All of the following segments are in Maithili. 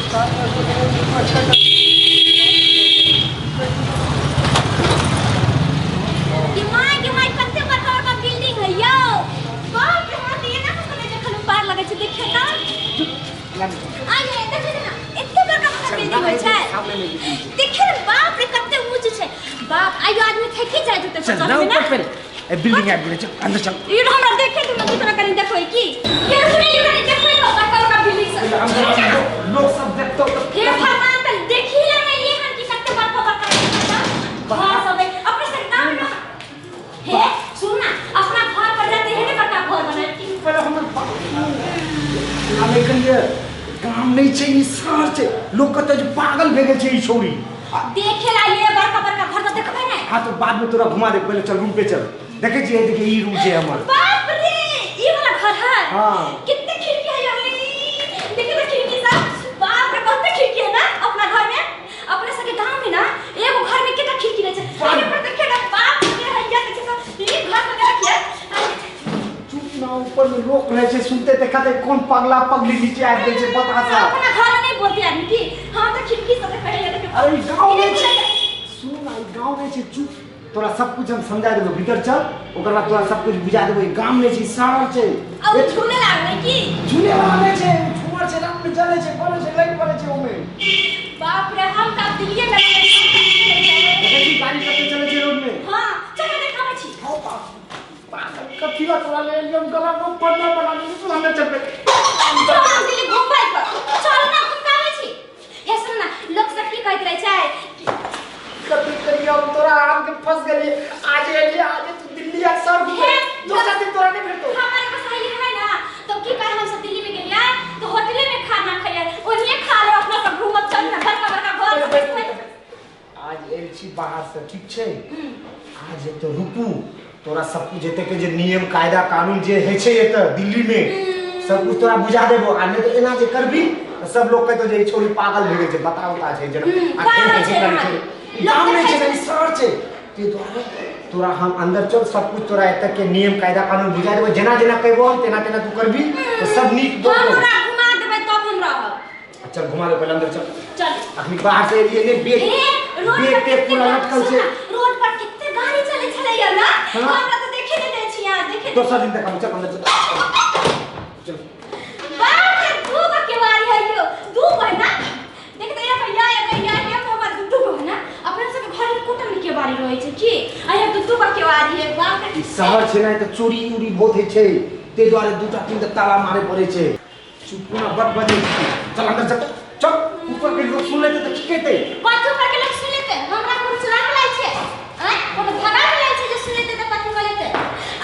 के my कते बड़का बड़का बिल्डिंग है यो। बाप रे, हमरा तऽ एना कऽ जखन पार लगै छै देखिए त। आये देखै ना, एते बड़का बड़का बिल्डिंग होइ छै। देखिए ने, बाप रे कते ऊंच छै। बाप आइयो आदमी थकि जाय त चल ना ऊपर पर ए बिल्डिंग आबि गेलै, चल अंदर चल। ई हमरा देखे तू ना तोरा कनी देखबै की ये सुनै you कनी देखबै तो बड़का बड़का बिल्डिंग सब। लोग सब देखतो हे भगवान, त देखी ले ना ये हन कि कते बड़का बड़का घर सब है अपने से गांव में। हे सुन ना, अपना घर पर जाते है ना बड़का घर बनाए की पहिले हमर लेकिन ये गाम नहीं छै, ई शहर छै। लोग कहते जे पागल भे गेल छै ई छोरी। देखे ला ये बड़का बड़का घर त देखबै ना। हां तो बाद में तोरा घुमा दे, पहिले चल रूम पे चल। देखे छी देखिए ई रूम छै हमर। बाप रे, ई वाला घर है। हां कितने खिड़की है यार, देखे ना खिड़की सब। बाप रे बहुत खिड़की है ना अपना घर में। अपने सबके गांव में ना एगो घर में कितना खिड़की रहे छै। अरे पर देखे ना, बाप रे हैया देखे तो ई घर में देखिए। चुप ना, ऊपर में लोग रहे छै सुनते देखते कौन पगला पगली नीचे आबि गेल छै बता सा। अपना घर में नहीं बोलते आदमी की। हां तो खिड़की सब पहले देखे। अरे गांव में छै, सुन ना, ई गांव में छै। चुप, तोरा सब कुछ हम समझा देबो, भीतर चल, ओकर बाद तोरा सब कुछ बुझा देबो। ई गाम नहीं छै, शहर छै। अब झूले लागले की? झूले वाला नहीं छै, झूमर छै, रात में जले छै, बले छै, लाइट बले छै ओमे। बाप रे, हम त दिल्ली में देखै छी गाड़ी कते चले छै रोड में। हां चल देखाबै छी। हां बाप पागल कथी ला तोरा ले एलियै, हम गला में पन्ना बना देली, तू हमे चलबे। चल हम दिल्ली घुमबै पर चल ना, घुमाबै छी। हे सुन ना, लोक सब की कहैत रहै छै कथी करियो, हम तोरा आम के फंस गेलियै। आज एलियै, आज तू दिल्ली आ शहर घुमे, दोसर दिन तोरा नहीं भेटतो। हमारे पास सहेली है ना, तो की कहे हम सब दिल्ली में गेलियै तो होटले में खाना खैयै, ओनिए खा ले अपना सब घूमब। चल ना बड़का बड़का घर। आज एल छी बाहर से, ठीक छै? आज तो रुकू, तोरा सब कुछ एते के जे नियम कायदा कानून जे है छै एते दिल्ली में सब कुछ तोरा बुझा देबो। आ नहीं तो एना जे करबी त सब लोग कहतो जे ई छोरी पागल भे गेल छै। बताओ का छै जेना गाम नहीं छै, शहर छै। ते द्वारे तोरा हम अंदर चल, सब कुछ तोरा एते के नियम कायदा कानून बुझा देबो। जेना जेना कहबो हम तेना तेना तू करबी तो सब नीक हम तोरा घुमा देबै तब हम रहब। चल घुमा दे पहले, अंदर चल। चल अखनी बाहर से एलियै ने, बेग रोड बेग पर पे पूरा लटकल छै। रोड पर कितने गाड़ी चले छलै या ना, हमरा त देखे नै दै छी यार, देखे। दोसर दिन देखाबो, चल अंदर चल चल। बाप रे, दू गो केवाड़ी है यो, दू गो है ना। देख त या भैया, या भैया के हमर दू दू गो है ना। अपना सब घर में कोटा में केवाड़ी रहै छै की? आ यहाँ दू दू गो केवाड़ी है। बाप रे, ई शहर छै ना, त चोरी उरी बहुत होइ छै, ते दुआरे दूटा तीनटा ताला मारे पड़ै छै। चुप ना, बड बजै छै। चल अंदर चल चल, ऊपर के लोग सुन लेते त की कहते? कथी ऊपर के लोग सुन लेते? हमरा कोनो चुरा के लाय छै? आय कोनो भगा के लाय छै जे सुन लेते त कथी कह लेते?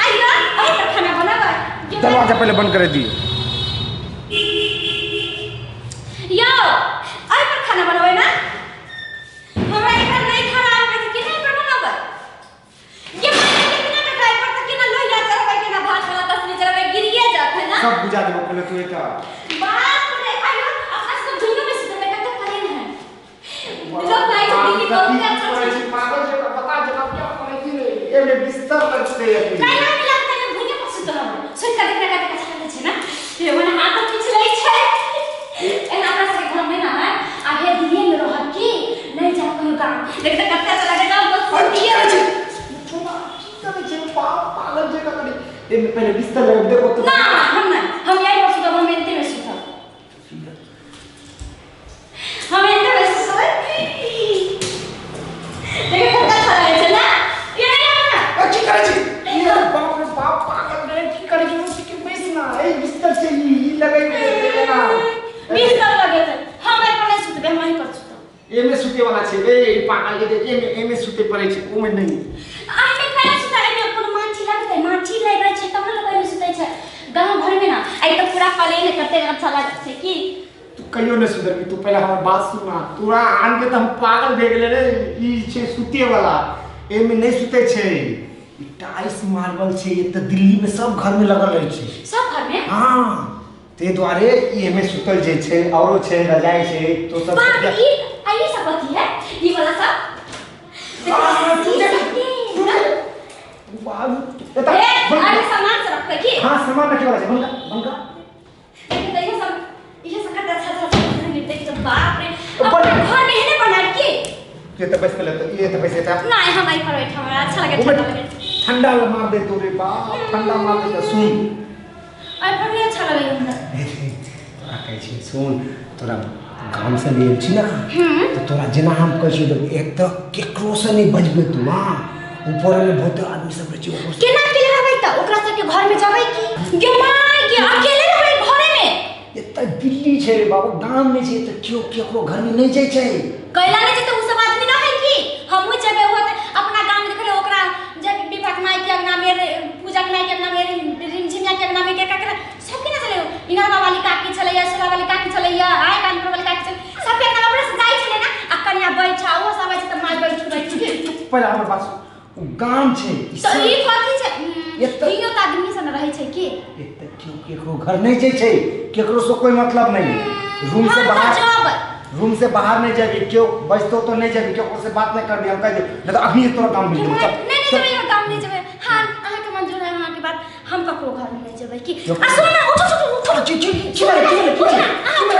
आइयो अहि पर खाना बनाबै। दरवाजा पहले बंद कर दियो। यो अहि पर खाना बनाबै ना, हमरा एकर नहीं खाना आबै त केना पर बनाबै? ये माने कितना टका पर त केना लोहिया चढ़बै, केना भात वाला तसली चढ़बै, गिरिए जात है ना। सब बुझा देबो पहले तू एता। बाप रे, आइयो अपना सब दुनिया में सुतबै कते करेन है। लोग कहै छै दिल्ली बहुत अच्छा छै। पागल जगह बता जगह क्या करै छी रे? एमे बिस्तर पर छै अभी। काहे ना लगता है भुइया पर सुतल हम। सुत के देखना कते अच्छा लगै छै ना। हे मने हाथ पिछलै छै। एना अपना सबके घर में ना है, आ हे दिल्ली में रहब की नहीं जा कहियो गाँव। देख त कते अच्छा लगै छै, बस की करै छी? की करै छै? पागल जगह करी। एमे पहले बिस्तर लगा देखो तो। ना हम ना, हम यही पर सुतब, हम एते में सुतब, हम एते में सुतब। देख कते अच्छा लगै छै ना। ये नहीं आबै ना। की करै छी? ये बाप रे बाप, पागल रे, की करै छी? उठ के बैस ना, ए बिस्तर छै ई लगै छै ना। बिस्तर लगे छै, हम एहि पर नहीं सुतबै, हम एहि पर सुतब। एमे सुते वाला छै ए पागल के, एमे एमे सुते पड़ै छै, ओमे नहीं। एहिमे केना सुतै? एहिमे कोनो माछी लगतै? माछी लगै छै तब ने लोक एहिमे सुतै छै गाँव घर में ना। आइ तऽ पूरा प्लेन कते अच्छा लागै छै की। तू कहियो नहीं सुधरबी, तू पहले हमर बात सुना। तोरा आन के त हम पागल भे गेले रे। ई छै सुते वाला, एमे नहीं सुते छै। ई टाइल्स मार्बल छै, ई त दिल्ली में सब घर में लगल रहै छै। सब घर में? हां, ते दुआरे ई एमे सुतल जे छै, औरो छै रजाई छै तो सब। बाप रे, ई आ ई सब कथी है? ई वाला सब आ, तू देख, ई तू देख। बाबू एता हे बंद अरे कर। सामान सब रखबै की? हां, सामान रखे वाला छै, बंद कर बंद कर। देखिए त इहे सब कते अच्छा अच्छा देख त बाप तू एतऽ बैस पहिले, तऽ ई एतऽ बैस एतऽ। नहीं, हम एहि पर बैठब, हमरा अच्छा लगे, ठंडा लगे। ठंडा मार दे तोरे बाप, ठंडा मार दे। सुन, एहि पर भी अच्छा लगे हमरा। तोरा कहै छी सुन, तोरा गाम से लेल छी ना, तऽ तोरा जेना हम कहै छी देख, एतऽ केकरो से नहि बजबै तू। हाँ, ऊपर में बहुत आदमी सब रहै छै, ओकरो से- केना अकेले रहबै तऽ ओकरा सबके घर में जबै की? गे माय गे, अकेले रहबै घरे में? एतऽ दिल्ली छै रे बाबा, गाम नहि छै, तऽ केओ केकरो घर में नहि जाइ छै। कैला नहि जेतै? ओ सब आदमी न है की? हमहूँ जेबै होत अपना गाम में, देखले ओकरा जब विभाग माय के अंगना में, पूजा के माय के अंगना में, रिमझिमिया के अंगना में, के केकरा सबके ना चले, इनरवा वाली काकी छलैया, सोला वाली काकी छलैया, आइ कानपुर वाली काकी छलै, सबके अंगना में अपने से जाइ छलै ना, आ कनिया बैठा ओ सब आबै छै तऽ माय बैठू बैठू। पहिले हमर बात सुन, ओ गाम छै, ई तऽ ई कथी छै? एतऽ- हियो तऽ आदमी सब रहै छै की? एतऽ केओ केकरो घर नहि जाइ छै, केकरो से कोई मतलब नहीं। रूम से हम तऽ बाहर जेबै। रूम से बाहर नहीं जाबी, केओ बजतो तो नहीं जाबी, केकरो से बात नहीं करबी, हम कह दे, नहीं तो अभी तोरा काम मिल जेतौ। नहीं नहीं जेबै, हम गाम नहीं जेबै। हाँ, अहाँके मंजूर है अहाँके बात, हम ककरो घर में नहीं जेबै की। आ सुन ना, उठो उठो उठो। की की की भेलै, की भेलै, की भेलै,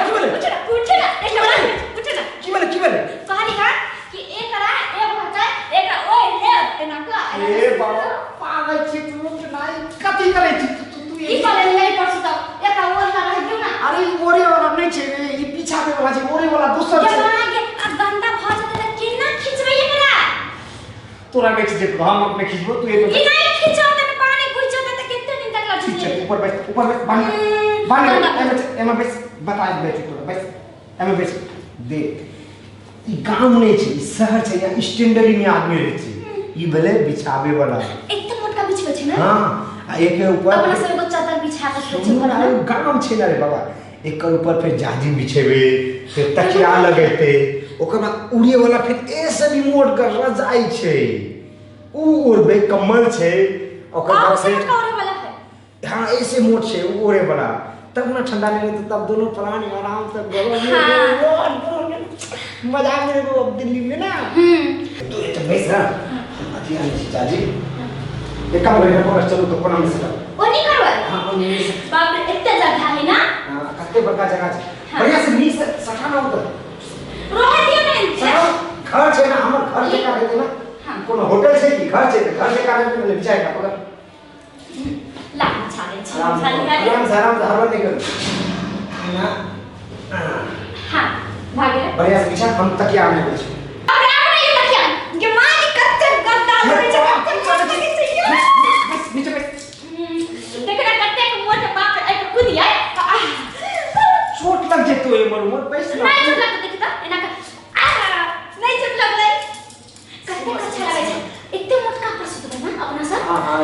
की भेलै, की भेलै? उठो ना, उठो ना, एकटा बात, उठो ना। की भेलै, की भेलै? कहली हां कि एकरा एगो हटाय, एकरा ओइ ले एना क। ए बाबा, पागल छी तू कि नहीं? कथी करै छी तू? तू तू की कहले नहीं परसु त एकरा ओढ़ ला रह दियौ ना। अरे ई ओरे वाला नहीं छै रे, ई पीछा के वाला छै, ओरे वाला दोसर जब छै। अहाँ के आ गंदा भ जेतै त केना खिचबै एकरा? तोरा नहि खिचेतौ, हम अपने खिचबो, तू एगो ई नहीं खिचौ त पानी घुसि जेतै त कते दिन तक लग ठीक छै, जेतै? ऊपर बैस, ऊपर बैस, बान्ह बान्ह, गंदा। एमे एमे बैस, बता दै छी तोरा, बैस, एमे बैस। देख, ई गाम नहि छै, ई शहर छै, यहाँ स्टैंडर्ड में आदमी रहै छै। ई भेलै बिछाबे वाला। एकदम मोटका बिछबै छै ना? हाँ, आ एके ऊपर अपना सब एगो चादर बिछा के सुतै छै सुनू घर ना, में। ओ गाम छै ना रे बाबा, एकर ऊपर फेर जाजिम बिछेबै, फेर तकिया लगेतै, ओकर बाद उड़े वाला फेर ए से भी मोट कर रजाई छै, ऊ ओढ़बै, कम्बल छै, ओकर और बाद से फेर मोटका ओढ़े वाला है। हाँ, ऐसे मोट छै ऊ ओढ़े वाला, तब ना ठंडा नहीं रहते, तब दोनों प्राणी आराम से गरम में हाँ। मजा में रहो अब दिल्ली में ना। तू ये तो बैस ना, अथी आने छी चाची, एक काम करियो, पकड़ चलू तो कोना में से। ओ नहीं करबै? हाँ, ओ नहीं से। बाप रे, एते जगह है ना? हाँ, कते बड़का जगह छै। हाँ। बढ़िया से नीक से सठा ना उतर। रोहे दियौ ने। सठा घर छै ना, हमर घर जका हेतै ना। हाँ। कोनो होटल छै कि घर छै? तऽ घर जका हेतै ने, बिछाय का पकड़। ला, बिछा दै छी, आराम से, बिछा लिअ। आराम से, आराम से, हड़बड़ नहीं करू ना। हाँ, भऽ गेलै। बढ़िया से बिछा, हम तकिया आनै छी। बाप रे, आब नहि तकिया। गे माँ के कते गंदा लगै छै, कते मोट लगै छै यौ। बैस, नीचे बैस। देख ना कतेक मोट, बाप रे, एहि पर कुदियै। आह, चोट लग जेतौ एमहर उमहर, बैस ना। नहि चोट लगतै, देखी तऽ एना कऽ। आह, नहि चोट लगलै। कतेक अच्छा लगै छै। एते मोटका पर सुतबै ना अपना सब? हाँ हाँ,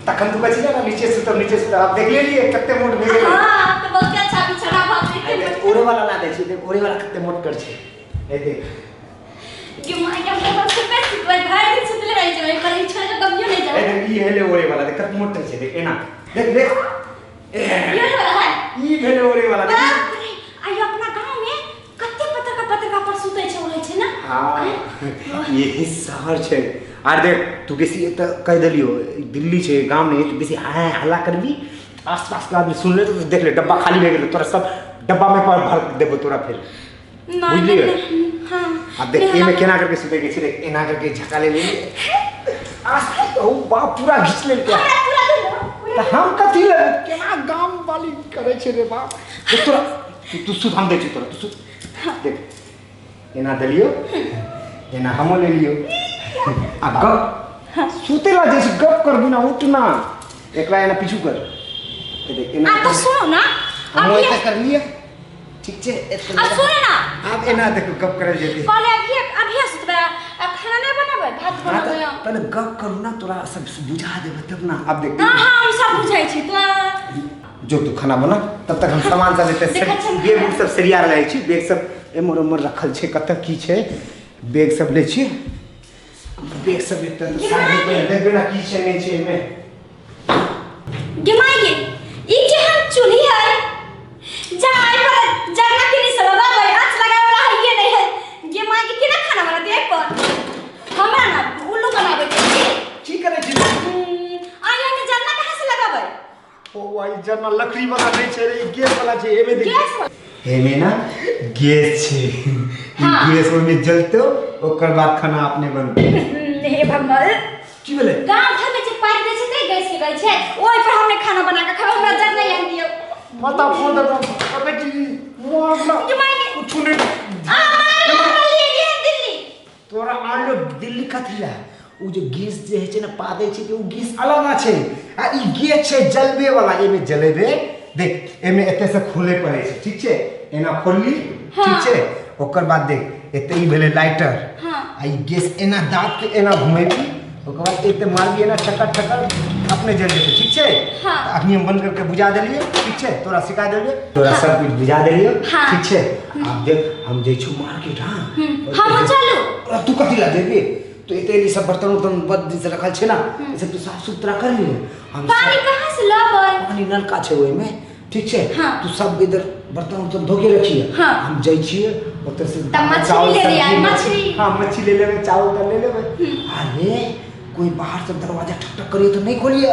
तखन तू कहै छी ने नीचे सुतब, नीचे सुतब, आब देख लेलियै कते मोट भए गेलै। हाँ, तऽ बहुते अच्छा बिछौना भऽ गेलै। आ देख, ओरे वाला ला दै छी, देख ओरे वाला कते मोट कर छै, ए देख। गे माय के, हम तऽ बस सुतबै सुतबै भरि दिन सुतले रहै छै, पर ई छोड़ि कऽ कभियो नहि ए जाबै। देख, ई भेलै ओरे वाला, देख कते मोट छै, देख एना देख देख, ए ई वाला है। ई भेलै ओरे वाला, देख। बाप रे, आइयो अपना गाँव में कते पतरका पतरका पर सुतै छै, ओढ़ै छै ना? हाँ, यही शहर छै। आर देख, तू बेसी एतऽ कहि देलियौ, दिल्ली छै, गाम नहि, तू बेसी हाय हल्ला करबी, आस पास के आदमी सुन लेतौ तऽ देख ले, डब्बा खाली भए गेलै, तोरा सब डब्बा में पर भर देबो तोरा फेर। नहीं, बुझलियै? नहीं, हाँ। आब देख, नहीं, एहिमे हल्ला केना करके सुतै के छै, देख एना करके झका ले लेली, आस ओ बाप पूरा घीच लेलकै। हमरा पूरा दे दो, पूरा। तऽ हम कथी लेबै, केना गाम वाली करै छै रे बाप। देख तोरा, तू सुत, हम दै छियौ तोरा, तू सुत। देख एना देलियौ, एना हमो लेलियौ, आ गप सुते ला जैसे गप करबू ना, उठ ना, एकरा एना पीछू कर, ए देख एना। आ तऽ सुनू ना, हम अभी एतऽ कर लिअ, ठीक छै, एतऽ आ सुनू ना। आब एना देखू गप करल जेतै। कहले अभी अभी सुतबै, आ खाना नहि बनेबै, भात हाँ, बनेबै। तऽ पहिले गप करू ना, तोरा सब बुझा देबै तब ना। आब देख। हाँ हाँ, हम सब बुझै छी तो। जो तू खाना बना, तब तक हम सामान सब एतऽ देखै छियै हम। बैग उग सब सरिया रहल छी, बैग सब एम्हर ओम्हर रखल छै, कतऽ की छै, बैग सब लै छी, बैग सब एतऽ गे साइड माय में देखबै ना की छै नहि छै एहिमे। गे माय गे, ई केहन चूल्ही है? जाय पर जरना के नहीं सलगाबै, आँच लगाबै वाला है ये नहीं है। गे माय गे, केना खाना बनाते एहि पर? हमरा ना उल्लू बनाबै छै की? की करै छी? आइ एहिमे जरना कहाँ से लगाबै? ओ भाई, जरना लकड़ी वाला नहीं छै रे, ई गैस वाला छै, एमे देख। गैस वाला। एमे ना गैस छै। ई गैस ओहिमे जलतौ, ओकर बाद खाना अपने बनतै। हे भगवान! की भेलै? गाँव घर में जे पाइप दै छै ते गैस के कहै छै। ओहि पर हमने खाना बना के खाबै, हमरा जर नहीं आन दियौ। माता फोन दे अबे जी मारना। कि मायने? कुछ नहीं। आ मारे, हमरा लिए लिए दिल्ली। तोरा आनलो दिल्ली कथी ला? उ जे गैस जे होइ छै ने, पादै छै कि उ गैस अलग छै आ ई गैस छै जलबे वाला। एमे जलेबे, देख, एमे एते से खोले पड़ै छै, ठीक छै? एना खोलली। ठीक छै, ओकर बाद देख, एते ई भेलै लाइटर। आ ई गैस एना दाब के एना घुमेबी, ओकर बाद एते मारबी एना ठकर ठकर, अपने जल जेतै, ठीक छै? हाँ। तऽ अखनी हम बंद करके बुझा देलियै, ठीक छै? तोरा सिखा देलियै, तोरा सब कुछ बुझा देलियै। ठीक छै, आब देख, हम जाइ छी मार्केट। हाँ। हमहूँ चलू? तू कथी ला जेबी? तू एते एली, सब बर्तन उर्तन बद दिन से रखल छै ना, ई सब तू साफ सुथरा कर लिए। हम पानी कहाँ से लाबै? पानी नलका छै ओहिमे, ठीक छै? हाँ। तू सब इधर बर्तन उर्तन धो के रखिए। हम जाइ छियै ओतऽ से। तब मछली चावल, ले लिया, सब्जी, मछली। हाँ, मछली ले लेबै, चावल तऽ ले लेबै। अरे, कोई बाहर से दरवाजा ठक ठक करिए तो नहीं खोलिए।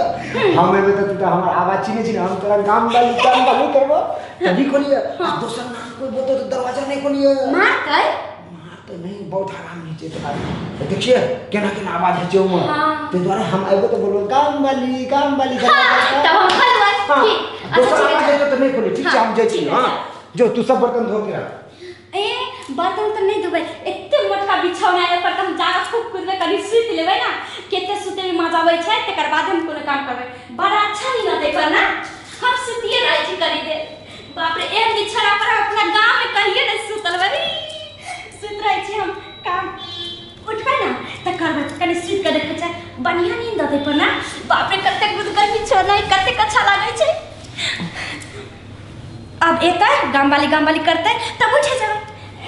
हम एबै तऽ तू तऽ हमर आवाज चिन्है छी ने, हम तोरा गाम वाली करबो तभी खोलिए। आ दोसर नाम कोई बोलतो तो दरवाजा नहीं खोलिए। मारतै? मारतै नहीं, बहुत हरामी छै तोरा। तऽ देखिए केना केना आवाज होइ छै ओमे। ताहि दुआरे हम अयबो तऽ बोलबो गाम वाली, गाम वाली। तब हम खोलबै। हाँ। ठीक, अच्छा। दोसर ठीक आवाज है। एतौ तऽ नहि खोली, ठीक छै? हाँ, हम जाइ छी। ठीक हाँ। है। जो, तू सब बर्तन धो के रख। ए, बर्तन तऽ नहि धोबै। एते मोटका बिछौना है पर तऽ हम जाके खूब कुदबै, कनि सुति लेबै ने, कते सुतैमे मजा आबै छै, तकर बाद हम कोनो काम करबै। बड़ा अच्छा नींद अतै पर ना। हम सुतिए रहै छी कनि देर। बाप रे, एहन बिछौना पर हम अपना गाँवमे कहियो नहि सुतल बनी। सुति रहै छी हम, काम उठबै ने तऽ करबै। कनि सुति कऽ देखै छै, बढ़िआँ नींद अतै पर ना। बाप रे, कतेक गुदगर बिछौना है, कतेक अच्छा लागै छै। आब एतै गामवाली, गामवाली करतै तब उठे जेबै।